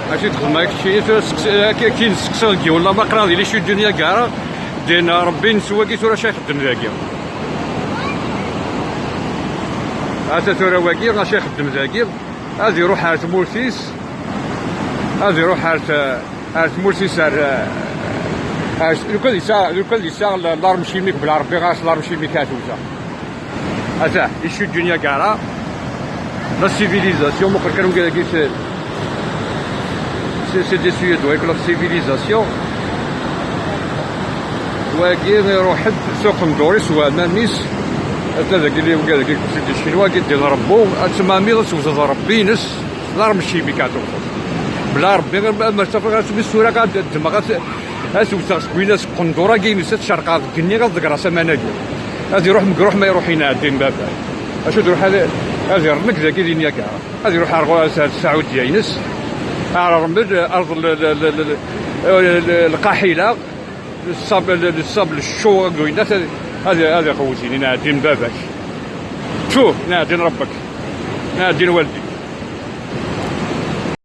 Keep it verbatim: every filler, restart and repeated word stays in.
Acu txedmeḍ keččini tura? Seks-, akka, akka i nesteqsa deg yiwen lama qraḍ yili icuddu Niagara. Din Rebbi neswagi tura acu ixeddem dagi. Ata tura wagi acu ixeddem dagi. Ad iruḥ ar tmurt-is. Ad iruḥ ar t-, ar tmurt-is ar, ar, lukan yesɛa, lukan yesɛa l'arme chimique bla Rebbi ɣas l'arme chimique ad tewta. Ata, issue du Niagara. La civilisation, muqel kan wagi dagi, c'est, c'est, c'est des Suédois, avec la civilisation. Wagi iruḥ-d s uqendur-is, s waman-is. Ata dagi, wagi dagi, c'est des Chinois, wagi din Rebbu, ad tmamiḍ, ad tewteḍ Rebbi-ines, l'arme chimique ad tewteḍ. Bla Rebbi, ma, ma tafeḍ, ad tmissura, ad ddmeɣ, ad, ad tewteɣ seg winna, seg uqendur-agi-ines, ad cerqeɣ deg igenni, ad ḍeggreɣ s aman-agi. Ad iruḥ, ma iruḥ, ma iruḥ, inɛeddi n baba. Acu d-iruḥ ad, ad irneg dagi di Niagara. Ad iruḥ ar ɣur-, ar Saɛudya-ines, ar rrmel, ar l-, l-, l-, l-, l-, lqaḥila, le sable, le, le sable chaud, ad, ad, ad iqewwet, inɛeddi n baba-k. Tfu, inɛeddi n Rebbi-k. Inɛeddi n waldi.